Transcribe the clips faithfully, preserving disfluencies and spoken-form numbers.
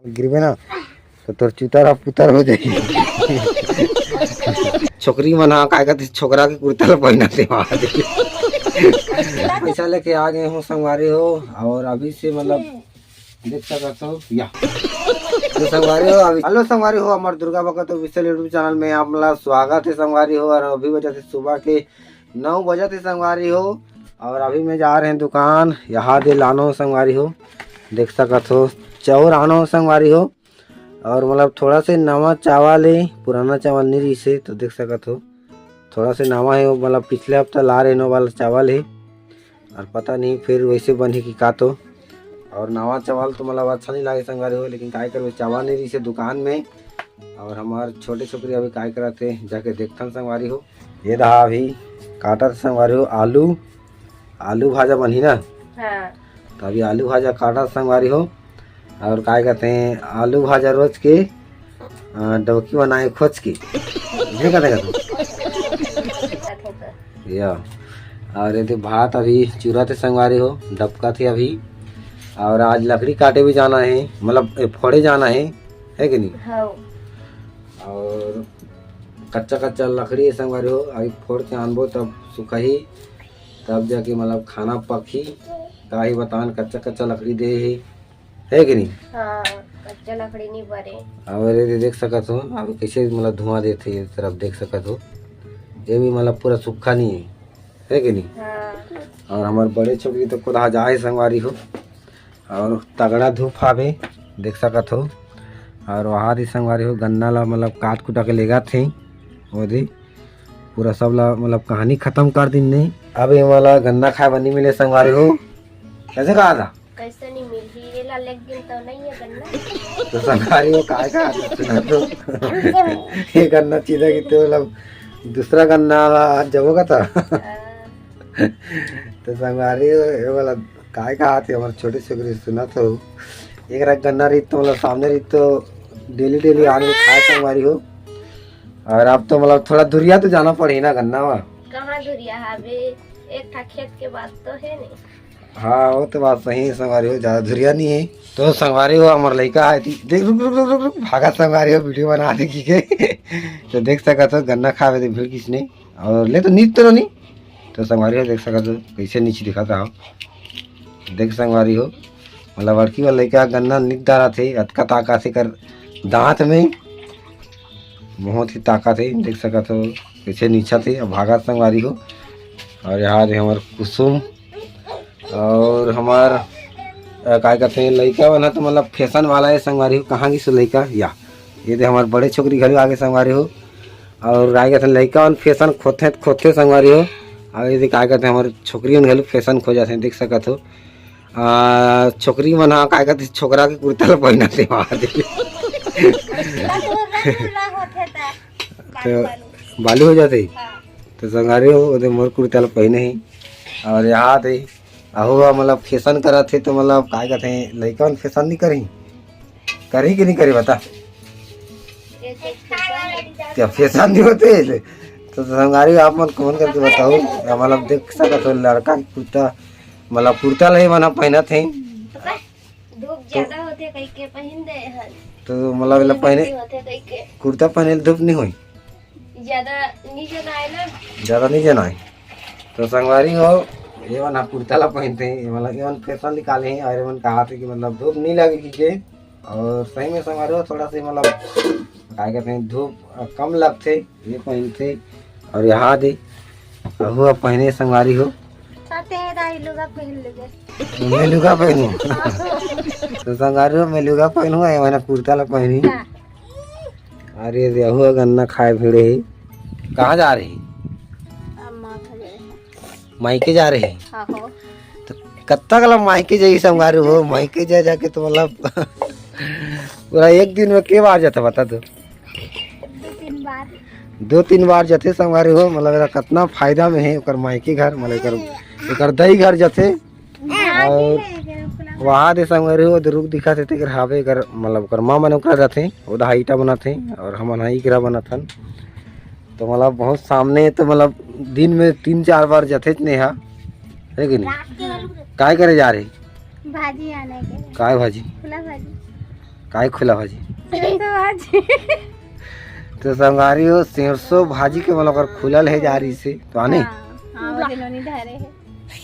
गिरबे ना तो तोर चुतर ह पुतर हो जाही। छोकरी मन ह काय कहते, छोकरा के कुर्ता ल पहिना दे। पैसा लेके आ गए हो संगवारी हो, और अभी से मतलब देख सकत हो या। तो संगवारी हो, अभी हेलो संगवारी हो, हमार Durga Bhagat official YouTube channel में आप मन ला स्वागत है संगवारी हो। और अभी बजत हे सुबह के नौ बजत हे संगवारी हो, और अभी मैं जा रहे हैं दुकान, यहाँ दे लानो संगवारी हो, देख सकत हो, चाउर आनो संगवारी हो। और मतलब थोड़ा से नवा चावल है, पुराना चावल नहीं रहिस हे, तो देख सकत हो थोड़ा से नवा है, वो मतलब पिछले हफ्ता ला रहे नो वाला चावल है, और पता नहीं फिर वैसे बनही कि का तो। और नवा चावल तो मतलब अच्छा नहीं लागे संगवारी हो, लेकिन काय करबे, चावल नहीं रहिस हे दुकान में। और हमार छोटे छोकरी अभी काय करत हे, जाके देखथन संगवारी हो। ये रहा अभी काटत संगवारी हो आलू, आलू भाजा बनही ना। हाँ। तो अभी आलू भाजा काटत संगवारी हो। और काय कहते हैं, आलू भाजा रोज के, अ, डौकी बनाए खोज के। ये का देखत हो? या। और ये दे भात अभी चूरा थे संगवारी हो, डबका थे अभी। और आज लकड़ी काटे भी जाना है, मतलब ए, फोड़े जाना है, है कि नहीं? हाँ। और कच्चा कच्चा लकड़ी है संगवारी हो, अभी फोड़ के आनबो तब सुखही, तब जाके मतलब खाना पकही। का ही बतान, कच्चा कच्चा लकड़ी दे है, है कि नहीं? हाँ, कच्चा लकड़ी नहीं बरे। और ये देख सकत हो, अभी कैसे मतलब धुआं देते ये तरफ देख सकत हो, ये भी मतलब पूरा सूखा नहीं है, है कि नहीं? हाँ। और हमार बड़े छोकरी तो कोदहा जाए संगवारी हो, और तगड़ा धूप हावे, देख सकत हो। और वहाँ दी संगवारी हो, गन्ना ला मतलब काट कुटा के लेगा थे, वो दी पूरा सब ला मतलब कहानी खत्म कर दिन नहीं। अब ये वाला गन्ना खाए बर नहीं मिले संगवारी हो, कैसे कहा था? कैसे नहीं मिलही? ये ला लेक दिन तो नहीं है गन्ना। तो संगवारी हो, काय कहा था? सुना तो। ये गन्ना चीजा की तो मतलब दूसरा गन्ना ला आज जबो का था। हाँ। तो संगवारी हो, ये वाला काय कहा थे, हमारे छोटे छोकरी सुना तो, एक रख गन्ना रही तो मतलब सामने रही तो डेली डेली आने खाए संगवारी हो। और अब तो मतलब थोड़ा दुरिया तो जाना पड़े ना गन्ना वा। कहाँ दुरिया है बे? एक ठा खेत के बात तो है नहीं। हाँ, वो तो बात सही है संगवारी हो, ज्यादा दुरिया नहीं है। तो संगवारी हो, हमार लइका आए थी, देख, रुक, रुक, रुक, रुक, रुक, भागा संगवारी हो, वीडियो बना दे की के। तो देख सकत हो, गन्ना खावे दे भीड़ किसने, और ले तो नीच तो नहीं। तो संगवारी हो, देख सकत हो, कैसे नीचे दिखाता हो। देख संगवारी हो, मतलब बड़की वाला लइका गन्ना नीच डारा थे, अतका ताकत है कर दांत में, बहुत ही ताकत है, देख सकत हो, कैसे नीचा थे, अब भागा संगवारी हो। और यहाँ दे हमार कुसुम, और हमार, अ, काय कहते हैं, लइका वाला तो मतलब फैशन वाला है संगवारी हो। कहाँ की सो लइका या, ये दे हमार बड़े छोकरी घर आगे संगवारी हो। और काय कहते हैं, लइका वाला फैशन खोथे खोथे संगवारी हो। और ये दे काय कहते हैं, हमार छोकरी घलो फैशन खोजत हे, देख सकत हो। आ, छोकरी मन हा काय कहते, छोकरा के कुर्ता ल पहिना दे। तो बालू हो जाते। हाँ। तो संगवारी हो, ओदे मोर कुर्ता ल पहिने ही। और यहाँ ते अहू ह मतलब फैशन करत हे, तो मतलब काय कहते, लइका मन फैशन नहीं करही, करही कि नहीं करही बता? ये तो फैशन है। क्या फैशन नहीं होते? तो संगवारी हो, आप मन कमेंट करके बताओ, या मतलब देख सकत हो लड़का के कुर्ता, मतलब कुर्ता ल ही मन ह पहिनत हे। धूप ज्यादा होथे कहिके पहिन दे हन। तो मतलब एला पहने, होथे कहिके। कुर्ता पहने ले धूप नहीं होई? ज्यादा नहीं जनाए ना। ज्यादा नहीं जनाए। तो संगवारी हो, ये मन कुर्ता ला पहनते हैं, ये मतलब ये मन फैशन निकाले हैं और ये मन कहा थे कि मतलब धूप नहीं लगे कि के। और सही में संगवारी हो, थोड़ा सा मतलब काय कहते हैं, धूप कम लगते, ये पहनते। और यहाँ दे अहू ह पहिने संगवारी हो। साथे दाई लुगा पहन लेबे। मैं लुगा पहनू। तो संगवारी हो, मैं लुगा पहनू, ये मैंने कुर्ता ला पहनी। हाँ। अरे दे अहू ह गन्ना खाए भिड़े ही। कहाँ जा रही? अम्मा घर। मायके जा रहे हैं। आहो। तो कत्ता कला मायके जाई संगवारी हो, मायके जा जाके तो मतलब पूरा एक दिन में के बार जाता बता तो? दो तीन बार। दो तीन बार जाथे संगवारी हो, मतलब एला कतना फायदा में हे ओकर मायके घर, मतलब एकर, एकर दई घर जाथे। और वहाँ दे संगवारी हो, दे रुख दिखत हे, तेकर हावे एकर, मतलब ओकर माँ मन ओकरा जाथे, ओदा ईटा बनाथे और हमन हा इकरा बनाथन। तो मतलब बहुत सामने, तो मतलब दिन में तीन चार बार जाथेच नेहा, है कि नहीं? रात के घलो। काय करे जा रहे? भाजी आने के। काय भाजी? फुला भाजी। काय खुला भाजी? सरसों भाजी। तो संगवारी हो, सरसों भाजी के मतलब ओकर खुला ले जा रही से, तो आने? हाँ, हाँ, वो दिन नोनी धरे है।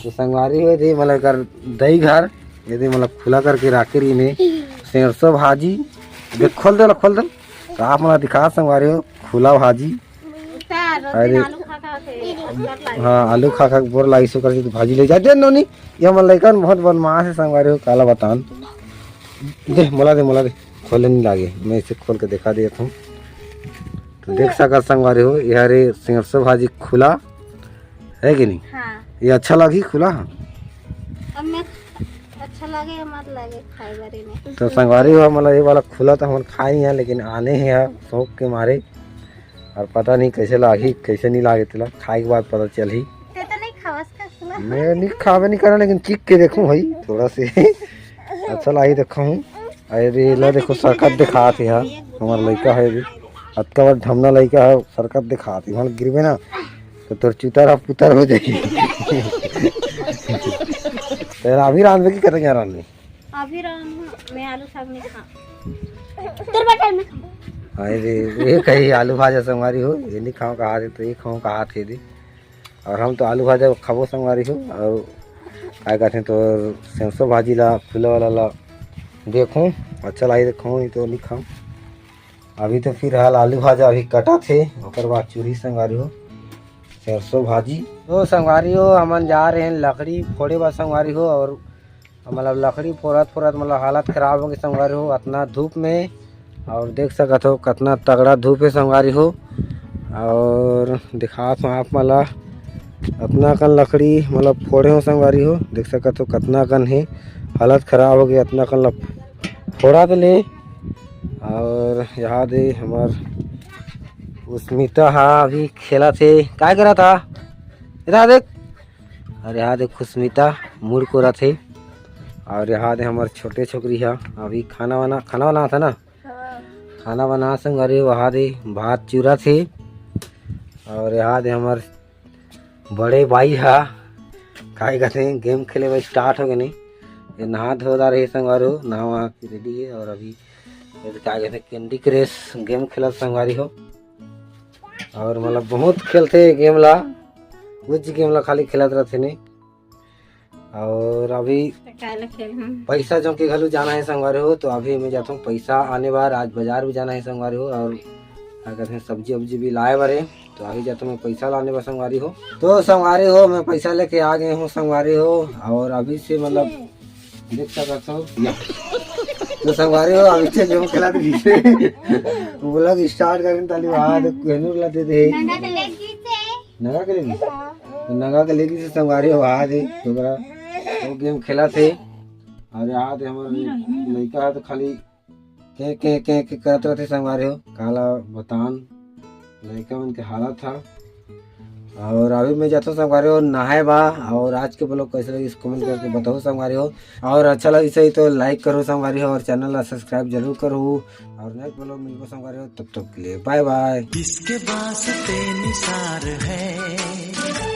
तो संगवारी हो, ये मतलब कर दई घर, ये दे मतलब खुला करके राखे रही ने। सरसों भाजी, देख, खोल दे, खोल दे। तो आप मतलब दिखा संगवारी हो, खुला भाजी। उतार, अरे। दिन आलू खा खा के बोर लागे। हाँ, आलू खा खा के बोर लागे, सो करके तो भाजी ले जा दे नोनी। ये हमर लइका बहुत बदमाश है संगवारी हो, काला बतान। दे, मोला दे, मोला दे। खोले नहीं लागे, मैं इसे खोल के दिखा देता हूँ। तो देख सकत संगवारी हो, ये हरे सरसों भाजी खुला है कि नहीं? हाँ। ये अच्छा लगी खुला? अब मैं अच्छा लगे या मत लगे खाए बारे में। तो संगवारी हो, मतलब ये वाला खुला तो हम खाए ही हैं, लेकिन आने ही हैं शौक के मारे। और पता नहीं कैसे लागी, कैसे नहीं लागे, तेला खाए के बाद पता चलही। ते तो नहीं खावस का खुला? मैं नहीं खावे नहीं करा, लेकिन चीख के देखूं भाई थोड़ा से। अच्छा लागी देखा हूँ। अरे ला देखो, सरकत दिखात है यार, हमार लइका है भी, अतका बड़ ढमना लइका है, सरकत दिखात है, वहाँ गिरबे ना तो तोर चुतर पुतर हो जाही। तेरा अभी रांधबे की करेंगे रांधबे? अभी रांध हूँ, मैं आलू साग नहीं खा। तोर बटन में। अरे, ये कही आलू भाजा संगवारी हो, ये नहीं खाओ कहा थे, तो ये खाओ कहा थे दे। और हम तो आलू भाजा खाबो संगवारी हो, और काय कहते हैं तो सरसों भाजी ला, खुला वाला ला देखूं, अच्छा लागी देखूं, नहीं तो नहीं खाऊं। अभी तो फिलहाल आलू भाजा अभी कटा थे, ओकर बाद चूरी संगवारी हो, सरसों भाजी। तो संगवारी हो, हमन जा रहे हैं लकड़ी फोड़े बर संगवारी हो, और मतलब लकड़ी फोड़त फोड़त मतलब हालत खराब हो गई संगवारी हो, अतना धूप में। और देख सकत हो कितना तगड़ा धूप है संगवारी हो। और दिखात हूँ आप मला, अतना कन लकड़ी मतलब फोड़े हो संगवारी हो, देख सकत हो कितना कन है, हालत खराब हो गई, अतना कन ल-, फोड़ा तो ले। और यहाँ दे हमार उस्मिता हा अभी खेला थे, काय करा था? इधर देख, और यहाँ देख खुशमिता मुड़ कोरा थे। और यहाँ दे हमार छोटे छोकरी हा अभी खाना वाना, खाना वाना था ना, हाँ। खाना बना संगवारी हो, वहाँ दे भात चूरा थे। और यहाँ दे हमार बड़े भाई हा काय कहते हैं, गेम खेले भाई स्टार्ट हो गए नहीं, ये नहा धोदार है संगवारी हो, नहा वहा के रेडी है। और अभी ये तो क्या कहते हैं, कैंडी क्रश गेम खेलत संगवारी हो। और मतलब बहुत खेलते गेम ला, कुछ गेम ला खाली खेलत रहते नहीं। और अभी तो काला खेल हम। पैसा जो के घलू जाना है संगवारी हो, तो अभी मैं जाता हूँ पैसा आने बार, आज बाजार भी जाना है संगवारी हो, और क्या कहते हैं, सब्जी उब्जी भी लाए बारे, तो अभी जाता हूँ मैं पैसा लाने बार संगवारी हो। तो संगवारी हो, मैं पैसा लेके आ गए हूँ संगवारी हो, और अभी से मतलब देख सकत हो। तो संगवारी हो, अभी से गेम खेला तो पीछे वो लोग स्टार्ट करें ताली वहाँ दे, कहनूर ला दे दे। नंगा के ले गई से। नंगा के ले गई? हाँ। तो नंगा के ले गई से संगवारी हो, वहाँ दे, तो ओकरा वो गेम खेला थे। और यहाँ दे हमारे लड़का है तो खाली के, के, के, के करत रहते संगवारी हो, काला बतान। लइका मन के हालत हा। और अभी मैं जाता हूँ संगवारी हो नहाए बा। और आज के vlog कैसे लगी, कमेंट करके बताओ संगवारी हो। और अच्छा लगी सही तो लाइक करो संगवारी हो, और चैनल ला सब्सक्राइब जरूर करो। और नेक्स्ट vlog मिलबो संगवारी हो, तब तक के लिए बाय बाय। इसके वास्ते निसार है।